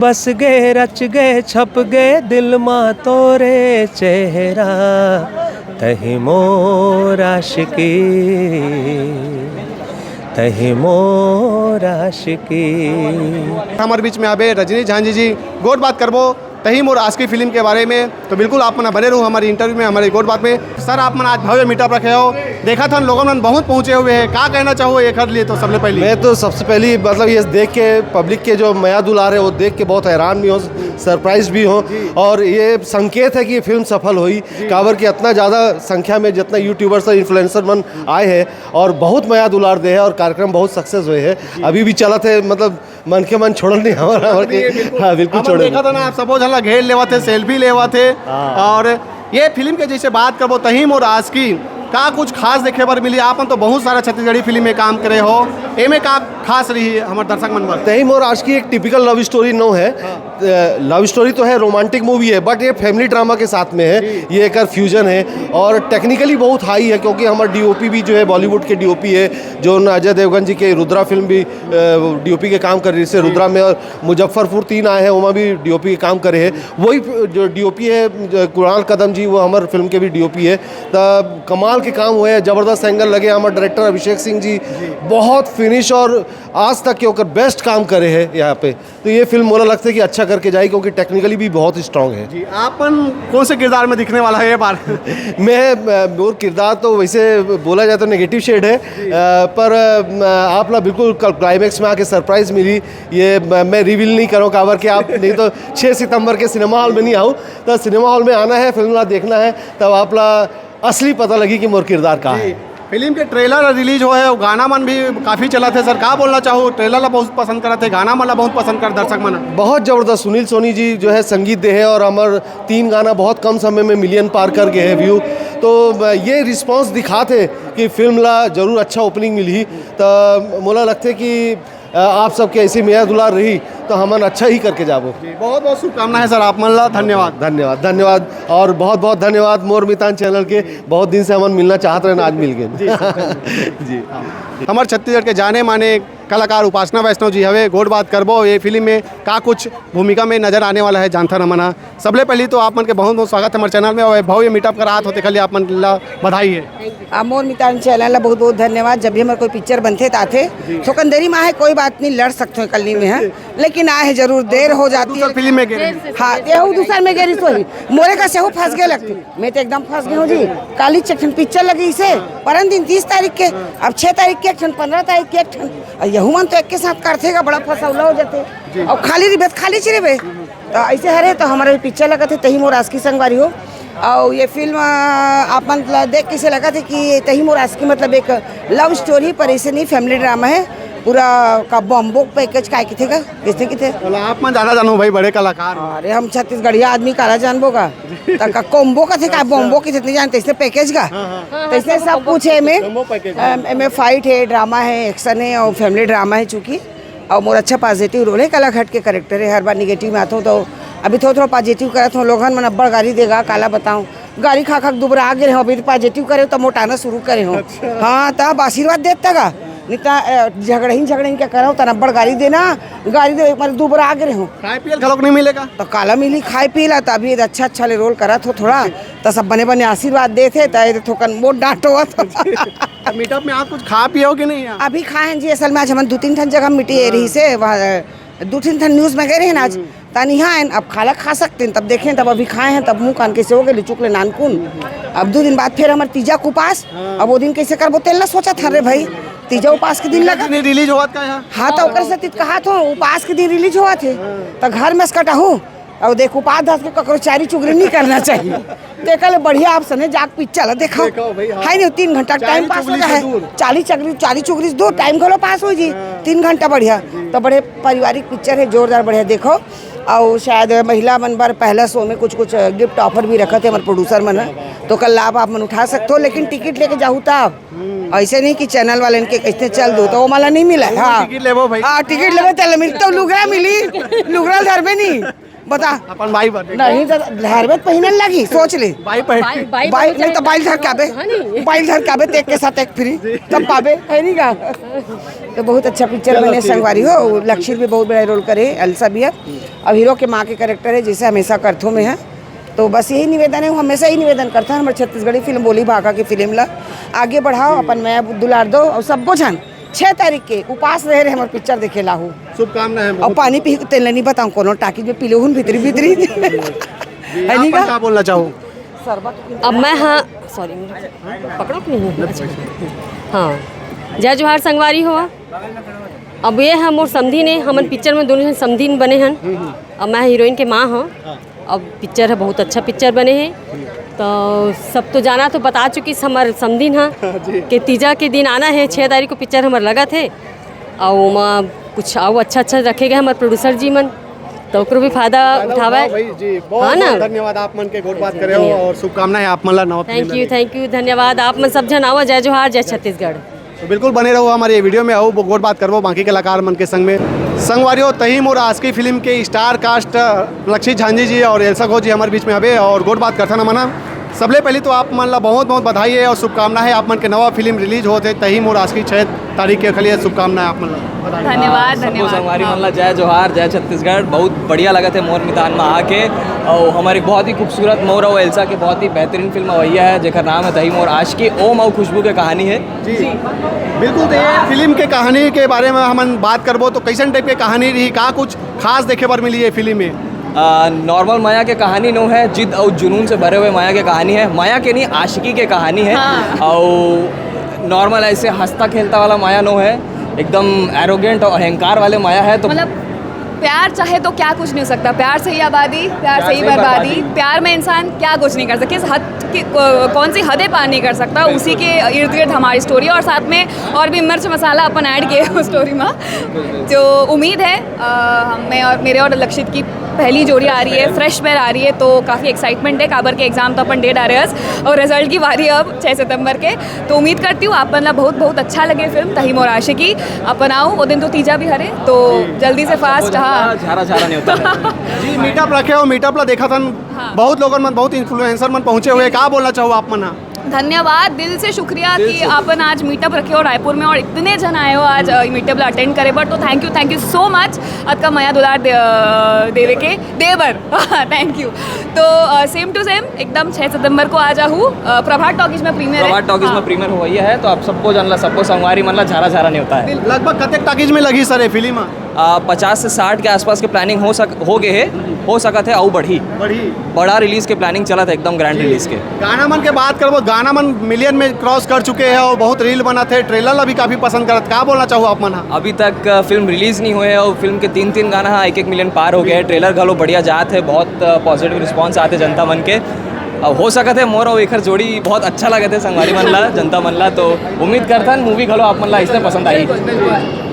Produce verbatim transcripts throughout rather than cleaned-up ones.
बस गे, रच गे, छप गे दिल मा तोरे चेहरा, तही मोर आशिकी, तही मोर आशिकी। हमर बीच में आबे रजनी झांझी जी, गोठ बात करबो तही मोर आशिकी फिल्म के बारे में। तो बिल्कुल आप मन बने रहू हमर इंटरव्यू में, हमर गोठ बात में। सर, आप मन आज भव्य मीटअप रखे हो, देखत हन लोगन मन बहुत पहुंचे हुए हैं, का कहना चाहो एकर लिए? तो सबले पहले मैं तो सबसे पहली मतलब ये देख के, पब्लिक के जो मया दुलार है वो देख के बहुत हैरान भी हो, सरप्राइज भी हो। और ये संकेत है कि ये फिल्म सफल हुई, काबर कि इतना ज़्यादा संख्या में जितना यूट्यूबर्स और इन्फ्लुएंसर मन आए हैं और बहुत मया दुलार दे है और कार्यक्रम बहुत सक्सेस हुए है। अभी भी चलत है, मतलब मन के मन छोड़ल नहीं हमारा, हमारे के। हाँ, बिल्कुल हमन छोड़ल देखा नहीं। था ना, आप सबो झन ला घेर लेवा थे, सेल्फी लेवा थे। हाँ। और ये फिल्म के जैसे बात करबो तही मोर आशिकी, का कुछ खास देखे बर मिली? आप मन तो बहुत सारा छत्तीसगढ़ी फिल्म में काम करे हो, एमे का खास रही हमर दर्शक मन बर? तही मोर आशिकी एक टिपिकल लव स्टोरी नो है। हाँ। लव स्टोरी तो है, रोमांटिक मूवी है, बट ये फैमिली ड्रामा के साथ में है। ये एक फ्यूजन है और टेक्निकली बहुत हाई है, क्योंकि हमारा डीओपी भी जो है बॉलीवुड के डीओपी है, जो न अजय देवगन जी के रुद्रा फिल्म भी डीओपी के काम कर रही है, रुद्रा में, और मुजफ्फरपुर तीन आए हैं, वहाँ भी डीओपी के काम करे हैं। वही जो डीओपी है, जो कुणाल कदम जी, वो हमारे फिल्म के भी डीओपी है। तो कमाल के काम हुए हैं, जबरदस्त एंगल लगे। हमारे डायरेक्टर अभिषेक सिंह जी बहुत फिनिश और आज तक के ओकर बेस्ट काम करे हैं यहाँ पे। तो ये फिल्म मोला लगता है कि अच्छा करके जाए, क्योंकि टेक्निकली भी बहुत स्ट्रांग है। जी, आप मन कौन से किरदार में दिखने वाला है ये बार? मैं, मैं, मोर किरदार तो वैसे बोला जाए तो नेगेटिव शेड है, अ, पर अ, आप ला बिल्कुल कल क्लाइमैक्स में आके सरप्राइज मिली। ये मैं, मैं रिवील नहीं करूँ काबर कि आप नहीं तो छः सितंबर के सिनेमा हॉल में नहीं आओ, तो सिनेमा हॉल में आना है, फिल्म ला देखना है, तब आप ला असली पता लगी कि मोर किरदार का है। फिल्म के ट्रेलर रिलीज हुआ है, गाना मन भी काफी चला थे सर, का बोलना चाहो? ट्रेलर ला बहुत पसंद करा थे, गाना मन ला बहुत पसंद कर दर्शक मन। बहुत जबरदस्त, सुनील सोनी जी जो है संगीत दे है और हमर तीन गाना बहुत कम समय में मिलियन पार कर गए हैं व्यू। तो ये रिस्पांस दिखा थे कि फिल्म ला जरूर अच्छा ओपनिंग मिली। तो मोला लगते कि अ, आप सबके ऐसी मया दुलार रही तो हमन अच्छा ही करके जाबो। जी, बहुत बहुत शुभकामना है सर आप मन ला। धन्यवाद। धन्यवाद, धन्यवाद और बहुत बहुत धन्यवाद मोर मितान चैनल के। बहुत दिन से हमन मिलना चाहत रहे, आज मिल गए। जी। जी। हमारे छत्तीसगढ़ के जाने माने कलाकार उपासना वैष्णव जी हवे, गोठ बात करबो ये फिल्म में का कुछ भूमिका में नजर आने वाला है, जानथन हमन ह। सबले पहली तो आप मन के बहुत बहुत स्वागत है हमारे चैनल में और भव्य मीटअप करात होते खाली आप मन ला बधाई है। आ, मोर मितान चैनल ला बहुत बहुत धन्यवाद। जब भी हमारे कोई पिक्चर बनते तो आते, थोकन देरी में आए, कोई बात नहीं, लड़ सकते हैं कल में है, लेकिन आए हैं जरूर, देर हो जाती है। फिल्म में गिरे। हाँ, ये हूँ दूसर में गिरी सोही, मोरे का सेहू फंस गए लगते, मैं तो एकदम फंस गए हूँ जी। काली चेक ठन पिक्चर लगी इसे, परन दिन तीस तारीख के, अब छः तारीख के एक ठन, पन्द्रह तारीख के एक ठन, और यहू मन तो एक के साथ करते का बड़ा फंसौला हो जाते। और खाली रिबे तो खाली च रिबे। तो ऐसे हरे तो हमारे पिक्चर लगत है तही मोर आशिकी संगवारी हो। और ये फिल्म अ, आप मन ला देख कैसे लगत है कि तही मोर आशिकी मतलब एक लव स्टोरी, पर ऐसे नहीं, फैमिली ड्रामा है। पूरा का बॉम्बो पैकेज काय किथे का, किसने किथे? बोला आप मन ज्यादा जानो भाई, बड़े कलाकार हो। अरे हम छत्तीसगढ़िया आदमी काला जानबो का? त का कॉम्बो कथे का, बॉम्बो किथे नहीं जानते, इसने पैकेज का। हाँ, हाँ। तो इसने सब कुछ है। एमे कॉम्बो पैकेज है। एमे फाइट है, ड्रामा है, एक्शन है और फैमिली ड्रामा है चूंकि। और मोर अच्छा पॉजिटिव रोल है, कालाघाट के कैरेक्टर है, हर बार निगेटिव में आथो तो अभी थोड़ा थोड़ा पॉजिटिव करत हो। लोगन मन अब्बड़ गारी देगा, काला बताऊं, गारी खा खा के दुबरा आ गे हो, अभी पॉजिटिव करे तो मोटाना शुरू करे हो। अच्छा। हाँ, तब आशीर्वाद देत तगा, नहीं तो अ, झगड़हिन झगड़हिन के करो तन अब्बड़ गारी देना, गारी दे एक बार दुबरा आ गे हो। खाए पियल घलोक नहीं मिलेगा। तो काला मिली खाए पी ला, तो अभी अच्छा अच्छा ले रोल करत हो थोड़ा, तो सब बने बने आशीर्वाद देत हे, तो ये थोकन मोट डांटो। मीटअप में आप कुछ खा पिए हो कि नहीं? अभी खाए हैं जी, असल में आज हमन दो तीन ठन जगह मीटिंग रही से, वहाँ दो तीन ठन न्यूज में गए रहे ना आज, तन यहाँ आए, अब खाला खा सकते हैं, तब देखें, तब अभी खाए हैं, तब मुंह कान कैसे हो गए, लिचुक ले नानकुन। अब दो दिन बाद फिर हमारे तीजा के उपास, अब वो दिन कैसे करबो, तेल ना सोचा था रे भाई, तीजा उपास के दिन लगा। रिलीज होवत का यहाँ? हाँ, तो ओकर से तित कहा थो, उपास के दिन रिलीज होवत हे, तो घर में से कटाहू। अब देख, उपास धस के ककरो चारी चुगरी नहीं करना चाहिए। तेकर ले बढ़िया आप सने जाके पिक्चर ला देखो। देखो भाई, हाँ। है नहीं, तीन घंटा चारी टाइम पास हो चुगली से जाए। दूर। चाली चकरी, चारी चुगरी से दूर, टाइम घलो पास हो जी। हाँ। तीन घंटा बढ़िया। जी। तो बड़े पारिवारिक पिक्चर है, जोरदार, बढ़िया देखो। और शायद महिला मन बर पहला शो में कुछ कुछ गिफ्ट ऑफर भी रखत हे हमारे प्रोड्यूसर मन ह। तो कल लाभ आप मन उठा सकते हो, लेकिन टिकट लेके जाहू तब। हम्म। ऐसे नहीं कि चैनल वाले इनके कैसे चल दो, तो वो माला नहीं मिला। हाँ। टिकट लेबो भाई। हाँ, टिकट लेबो, तेल मिल तो लुगरा मिली, लुगरा धरबे नहीं। बता। अपन बाई बने। नहीं तो लहरबे त पहिने लगी, सोच ले। बाई पहन। बाई, बाई बाई, बहुत नहीं तो ज्यादा बाई धर के आबे। हाँ, नहीं। बाई धर के आबे, तो एक के साथ एक फ्री। तब पाबे, है नहीं का? तो बहुत अच्छा पिक्चर चलो, बने ठीक। संगवारी हो। लक्षित भी बहुत बड़ा रोल करे, एल्सा भी है। अब हीरो के माँ के कैरेक्टर है, जैसे हमेशा करथों में है। तो बस यही निवेदन है, वो हमेशा ही निवेदन करता है, हमारे छत्तीसगढ़ी फिल्म बोली भाखा की फिल्म ला आगे बढ़ाओ, अपन मया दुलार दो और सबको झन छह तारीख के उपास रहे रहे हमारे पिक्चर देखे लाहू। शुभकामना है और बहुत। पानी पी के तेल नहीं बताऊँ, कोनो टाकी में पी लेहून भीतरी भीतरी। जी, है आप नहीं का? का बोलना चाहो? अब मैं, हाँ, सॉरी, पकड़ो कि नहीं? अच्छा। हाँ, जय जोहार संगवारी हो। अब ये हम और समधी ने, हमन पिक्चर में दोनों जन समधी बने हन। अब मैं हीरोइन के माँ हूँ। अब पिक्चर है, बहुत अच्छा पिक्चर बने है। तो सब तो जाना तो बता चुकी हमार समधिन हा जी। कि तीजा के दिन आना है, छः तारीख को पिक्चर हमार लगत है। और ओमा कुछ और अच्छा अच्छा रखे गए हमारे प्रोड्यूसर जी मन, तो ओकरो भी फायदा फायदा उठावे। उठाओ भाई जी, बहुत हाँ ना? बहुत धन्यवाद आप मन के गोठ बात करे हो धन्यवाद। और शुभकामनाएं आप मन ला नवा फिल्म थैंक यू, ला लेके। थैंक यू, धन्यवाद आप मन सब जन आवा। जय जोहार, जय छत्तीसगढ़। तो बिल्कुल बने रहो हमारे ये वीडियो में, आओ गोठ बात करबो बाकी कलाकार मन के संग में। संगवारियों, तही मोर आशिकी फिल्म के स्टार कास्ट लक्षित झांझी जी और एल्सा घोष जी हमारे बीच में हवे और गोठ बात करथन हमन ह। सबले पहली तो आप मन ला बहुत बहुत बधाई है और शुभकामना है, आप मन के नवा फिल्म रिलीज होत है तही मोर आशिकी छह तारीख के, खलिए शुभकामना है आप मन ला। बधाई। धन्यवाद, सबको धन्यवाद। संगवारी हाँ। मन ला जय जोहार, जय छत्तीसगढ़। बहुत बढ़िया लगत है मोर मितान में आके, और हमारी बहुत ही खूबसूरत मोर और एल्सा के बहुत ही बेहतरीन फिल्म अवैया है जेकर नाम है तही मोर आशिकी। ओम और खुशबू के कहानी है। जी। बिल्कुल, तो ये फिल्म के कहानी के बारे में हमन बात करबो तो कैसन टाइप के कहानी रही, का कुछ खास देखे बर मिली ये फिल्म में? आ, नॉर्मल माया के कहानी नो है, जिद और जुनून से भरे हुए माया के कहानी है। माया के नहीं, आशिकी के कहानी है। हाँ। और नॉर्मल ऐसे हंसता खेलता वाला माया नो है, एकदम एरोगेंट और अहंकार वाले माया है। तो मतलब प्यार चाहे तो क्या कुछ नहीं हो सकता, प्यार से ही आबादी, प्यार से ही बर्बादी। प्यार में इंसान क्या कुछ नहीं कर सकता, किस हद कि, को-, कौन सी हदें पार नहीं कर सकता, उसी के इर्द गिर्द हमारी स्टोरी है। और साथ में और भी मिर्च मसाला अपन ऐड किए हैं उस स्टोरी में। जो उम्मीद है, अ, हम, मैं और, मेरे और लक्षित की पहली जोड़ी आ रही है, फ्रेश पेयर आ रही है, तो काफ़ी एक्साइटमेंट है। काबर के एग्जाम तो अपन दे डारे हस और रिजल्ट की बारी अब छः सितंबर के। तो उम्मीद करती हूँ आप मन ला बहुत बहुत अच्छा लगे फिल्म तही मोर आशिकी। अपन आओ, वो दिन तो तीजा भी हरे, तो जल्दी से फास्ट। हाँ, झारा झारा नहीं होता है। जी, मीटअप रखे हो, मीटअप ला देखा था। हाँ। बहुत लोगन मन, बहुत इन्फ्लुएंसर मन पहुंचे हुए, का बोलना चाहो आप मन? धन्यवाद, दिल से शुक्रिया कि आपन आज मीटअप रखे हो रायपुर में और इतने जन आए हो आज, अ, मीटअप ला अटेंड करे बर। तो thank you, thank you so much। अतका मया दुलार दे-, अ, देवे के देवर। Thank you। तो सेम टू सेम एकदम छः सितंबर को आ जाहू, अ, प्रभात टॉकीज में प्रीमियर है। प्रभात टॉकीज में हाँ। प्रीमियर हो गई है, तो आप सबको जानला, सबको संगवारी मनला झारा झारा नहीं होता है। बिल्कुल। लगभग कतेक टॉकीज में लगी सर ये फिल्म? आ, पचास से साठ के आसपास के प्लानिंग हो सक हो गए है, हो सकत है, अउ बढ़ी। बढ़ी। बड़ा रिलीज के प्लानिंग चलत है, एकदम ग्रैंड रिलीज के। गाना मन के बात करबो, गाना मन मिलियन में क्रॉस कर चुके हैं और बहुत रील बनत है, ट्रेलर ला भी काफी पसंद करत। का बोलना चाहो आप मन? अभी तक अ, फिल्म रिलीज नहीं हुए है और फिल्म के तीन तीन गाना हा एक एक मिलियन पार हो गए हैं। ट्रेलर घलो बढ़िया जात है, बहुत पॉजिटिव रिस्पॉन्स आते जनता मन के। अब हो सकत है मोर और एकर जोड़ी बहुत अच्छा लगत है संगवारी मन ला, जनता मन ला। तो उम्मीद करथन मूवी घलो आप मन ला इसने पसंद आई।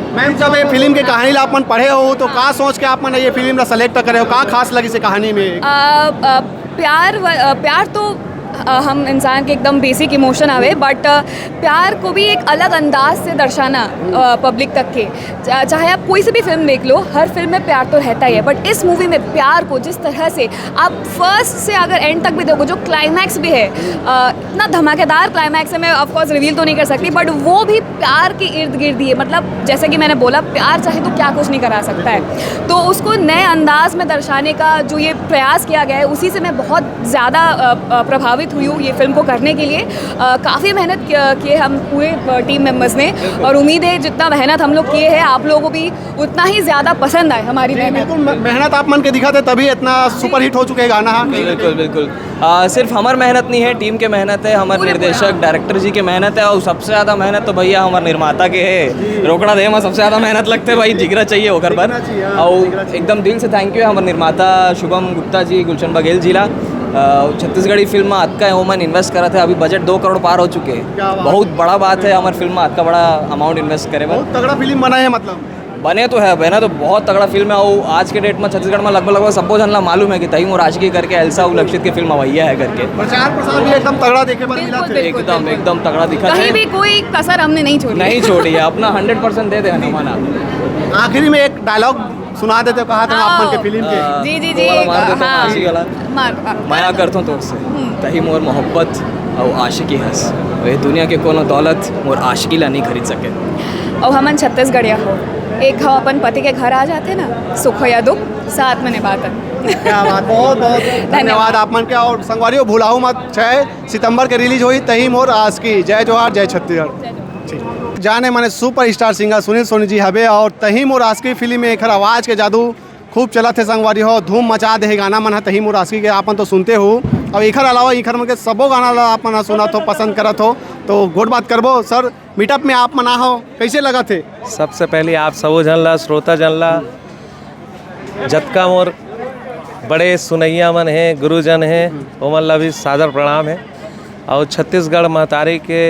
मैम, जब ये फिल्म के कहानी ला आप मन पढ़े हो तो का सोच के आप मन ये फिल्म ला सेलेक्ट करे हो, का खास लगी से कहानी में? अ, अ, प्यार व-, अ, प्यार तो, अ, हम इंसान के एकदम बेसिक इमोशन आवे, बट, अ, प्यार को भी एक अलग अंदाज से दर्शाना, अ, पब्लिक तक के। चा-, चाहे आप कोई सी भी फिल्म देख लो, हर फिल्म में प्यार तो रहता ही है, बट इस मूवी में प्यार को जिस तरह से आप फर्स्ट से अगर एंड तक भी देखो, जो क्लाइमैक्स भी है, अ, इतना धमाकेदार क्लाइमैक्स है, मैं ऑफ कोर्स रिवील तो नहीं कर सकती, बट वो भी प्यार के इर्द गिर्द ही है। मतलब, जैसे कि मैंने बोला, प्यार चाहे तो क्या कुछ नहीं करा सकता है, तो उसको नए अंदाज में दर्शाने का जो ये प्रयास किया गया है, उसी से मैं बहुत ज़्यादा, अ, अ, प्रभावित हुई हूँ ये फिल्म को करने के लिए। अ, काफ़ी मेहनत किया, किए हम पूरे, अ, टीम मेंबर्स ने, और उम्मीद है जितना मेहनत हम लोग किए हैं, आप लोगों को भी उतना ही ज़्यादा पसंद आए हमारी जी, मेहनत। बिल्कुल, मे-, मेहनत आप मन के दिखत है, तभी इतना सुपरहिट हो चुके हैं गाना। हाँ, बिल्कुल, बिल्कुल। आ, सिर्फ हमार मेहनत नहीं है, टीम के मेहनत है, हमारे पूरे, पूरे, निर्देशक, हाँ। डायरेक्टर जी के मेहनत है, और सबसे ज़्यादा मेहनत तो भैया हमारे निर्माता के है। रोकड़ा दे में सबसे ज़्यादा मेहनत लगते है भाई, जिगरा चाहिए ओकर पर। जिगरा चाहिए, हाँ, और जिगरा चाहिए। एकदम दिल से थैंक यू है हमारे निर्माता शुभम गुप्ता जी, गुलशन बघेल जी ला। आ, छत्तीसगढ़ी फिल्म में अतका ओमन इन्वेस्ट करत है, अभी बजट दो करोड़ पार हो चुके हैं। क्या बात बहुत है। बड़ा बात है, हमारे फिल्म में अतका बड़ा अमाउंट इन्वेस्ट करे बर। बहुत तगड़ा फिल्म बना है मतलब। बने तो है, बने तो बहुत तगड़ा फिल्म है। वो आज के डेट में छत्तीसगढ़ में लगभग, लगभग सबको जनला मालूम है कि तही मोर आशिकी करके एल्सा उलक्षित की फिल्म अवैया है करके। प्रचार प्रसार भी एकदम तगड़ा देखे बर मिला बिल्कुल, थे। बिल्कुल, एकदम, बिल्कुल। एकदम तगड़ा दिखा कहीं थे। भी कोई कसर हमने नहीं छोड़ी। नहीं छोड़ी है, अपना हंड्रेड परसेंट दे दे हनुमान आप। आखिरी में एक डायलॉग सुना देते हो, कहा था आप मन के फिल्म के? जी, जी, जी, गोवाला मार देता हूँ, हाँ। आशिकी वाला। मार, मार। मया करता हूँ तोर से, हम्म। तही मोर मोहब्बत और आशिकी हस, ये दुनिया के कोनो दौलत मोर आशिकी ला नहीं खरीद सके। और हमन छत्तीसगढ़िया हो, एक घाव अपन पति के घर आ जाते ना, सुख हो या दुख, साथ में निभाते। क्या बात, बहुत बहुत धन्यवाद। धन्यवाद आप मन के। और संगवारी हो, भुलाहू मत, छह सितंबर के रिलीज होही तही मोर आशिकी। जय जोहार, जय छत्तीसगढ़। ठीक। जाने माने सुपरस्टार सिंगर सुनील सोनी जी हवे और तही मोर आशिकी फिल्म में एखर आवाज के जादू खूब चलत हे संगवारी हो, धूम मचा दे हे गाना मन ह तही मोर आशिकी के, आपन तो सुनते हो। और एखर अलावा एखर मन के सबो गाना ला आप मन ह सुनत हो, पसंद करत हो, तो गोठ बात करबो। सर, मीटअप में आप मन आ हो, कैसे लगत हे? सबसे पहले आप सबो झन ला, श्रोता जन ला, जतका मोर बड़े सुनैया मन हे, गुरुजन हे, ओमन ला भी सादर प्रणाम हे। और छत्तीसगढ़ महतारी के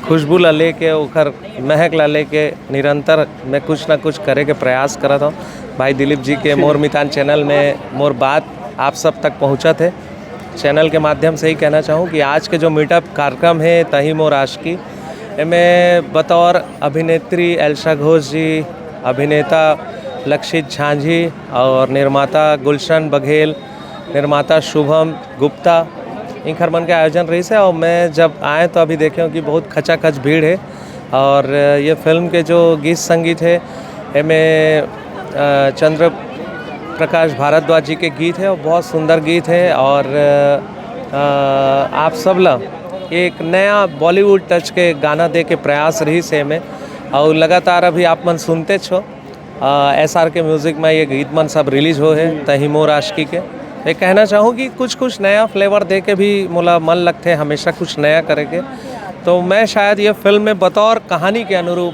खुशबू ला लेके, ओखर महक ला लेके निरंतर मैं कुछ ना कुछ करे के प्रयास करत हूँ। भाई दिलीप जी के मोर मितान चैनल में मोर बात आप सब तक पहुँचत हे। चैनल के माध्यम से ही कहना चाहूँ कि आज के जो मीटअप कार्यक्रम है तही मोर आशिकी, एमे बतौर अभिनेत्री एल्शा घोष जी, अभिनेता लक्षित झांझी और निर्माता गुलशन बघेल, निर्माता शुभम गुप्ता, इंखर मन के आयोजन रहिस हे। और मैं जब आए तो अभी देखे हूँ कि बहुत खचाखच भीड़ है। और ये फिल्म के जो गीत संगीत है, एमे अ, चंद्र प्रकाश भारद्वाज जी के गीत है और बहुत सुंदर गीत है। और अ, आप सब ला एक नया बॉलीवुड टच के गाना दे के प्रयास रहिस हे एमे। और लगातार अभी आप मन सुनते छो एस आर के म्यूजिक में ये गीत मन सब रिलीज हो है तही मोर आशिकी के। मैं कहना चाहूँ कि कुछ कुछ नया फ्लेवर दे के भी मोला मन लगथे हमेशा कुछ नया करे के। तो मैं शायद ये फिल्म में बतौर कहानी के अनुरूप,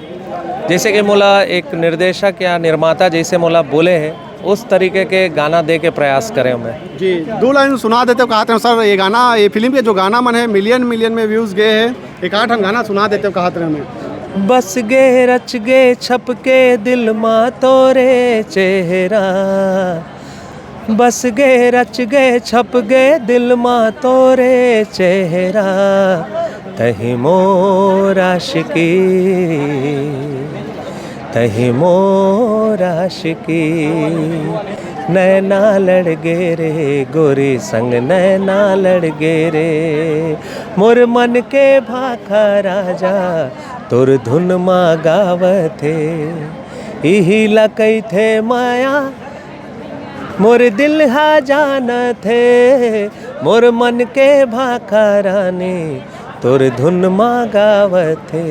जैसे कि मोला एक निर्देशक या निर्माता जैसे मोला बोले हैं, उस तरीके के गाना दे के प्रयास करे हूँ मैं। जी, दो लाइन सुना देते हो, कहा थे सर, ये गाना, ये फिल्म के जो गाना मन है, मिलियन मिलियन में व्यूज गए हैं, एक आध हम गाना सुना देते हो, कहा थे हमें। बस गे रच गे छप के दिल मा तोरे चेहरा, बस गे रच गे छप गे दिल मा तोरे चेहरा, तही मोर आशिकी, तही मोर आशिकी। नैना लड़ गे रे गोरी संग नैना लड़ गे रे, मोर मन के भाखा राजा तोर धुन मा गावत हे। इही ला कहिथे माया मोर दिल हा जानत हे, मोर मन के भाखा रानी तोर धुन मा गावत हे।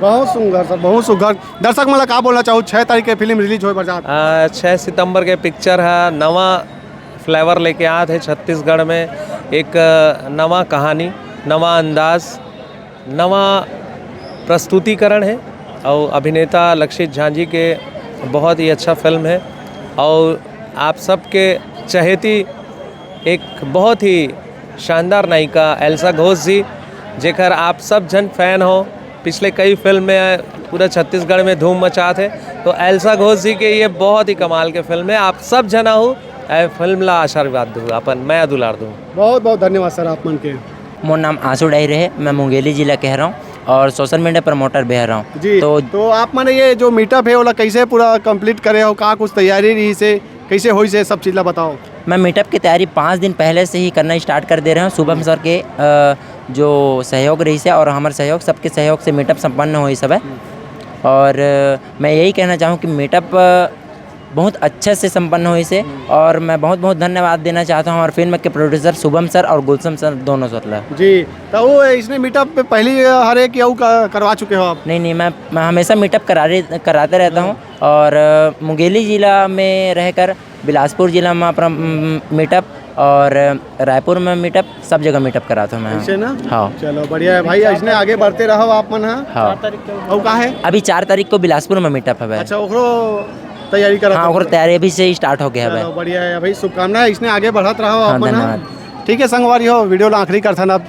बहुत सुंदर सर, बहुत सुंदर। दर्शक मन ला का बोलना चाहू, छह तारीख के फिल्म रिलीज होए बर जात। आ, छह सितंबर के पिक्चर हा नवा फ्लेवर लेके आत हे छत्तीसगढ़ में, एक नवा कहानी, नवा अंदाज, नवा प्रस्तुतिकरण है। और अभिनेता लक्षित झांझी के बहुत ही अच्छा फिल्म है। और आप सबके चहेती एक बहुत ही शानदार नायिका एल्सा घोष जी, जेकर आप सब झन फैन हो, पिछले कई फिल्म में पूरा छत्तीसगढ़ में धूम मचात हे। तो एल्सा घोष जी के ये बहुत ही कमाल के फिल्म है। आप सब झन आहू ए फिल्म ला आशीर्वाद दू, अपन मया दुलार दू। बहुत बहुत धन्यवाद सर आप मन के। मोर नाम आंसू डाहिरे हे, मैं मुंगेली जिला के हरंव और सोशल मीडिया प्रमोटर भी हरंव। जी, तो तो आप मन ये जो मीटअप है, ओला कैसे पूरा कंप्लीट करे हो, का कुछ तैयारी रहिस हे, कैसे होइस हे, सब चीज ला बताओ। मैं मीटअप की तैयारी पाँच दिन पहले से ही करना स्टार्ट कर दे रहे हूँ। शुभम सर के अ, जो सहयोग रहिस हे और हमर सहयोग, सबके सहयोग से मीटअप संपन्न होइस हवय। और अ, मैं यही कहना चाहूँ कि मीटअप अ, बहुत अच्छे से संपन्न होइस हे। और मैं बहुत बहुत धन्यवाद देना चाहता हूँ और फिल्म के प्रोड्यूसर शुभम सर और गुलशन सर, दोनों सर ला। जी, तो वो इसने मीटअप पे पहली हरे कि अउ का-, करवा चुके हो आप? नहीं, नहीं, मैं, मैं हमेशा मीटअप करा रहे, कराते रहता हूँ। और अ, मुंगेली जिला में रहकर बिलासपुर जिला में अपना, म, मीटअप और रायपुर में मीटअप, सब जगह मीटअप कराता हूँ मैं। ऐसे ना? हाँ। चलो, बढ़िया है भाई, इसने आगे बढ़ते रहो आप मन, हाँ? हाँ। और का है? अभी चार तारीख को बिलासपुर में मीटअप है भाई। अच्छा, ओकरो तैयारी करा हाँ, था? ओकरो तैयारी अभी से ही स्टार्ट हो गया है चलो, भाई। बढ़िया है भाई, शुभकामनाएं, इसने आगे बढ़त रहो हाँ, आप मन, हाँ? धन्यवाद। ठीक है संगवारी हो, वीडियो ला आखिरी करथन अब।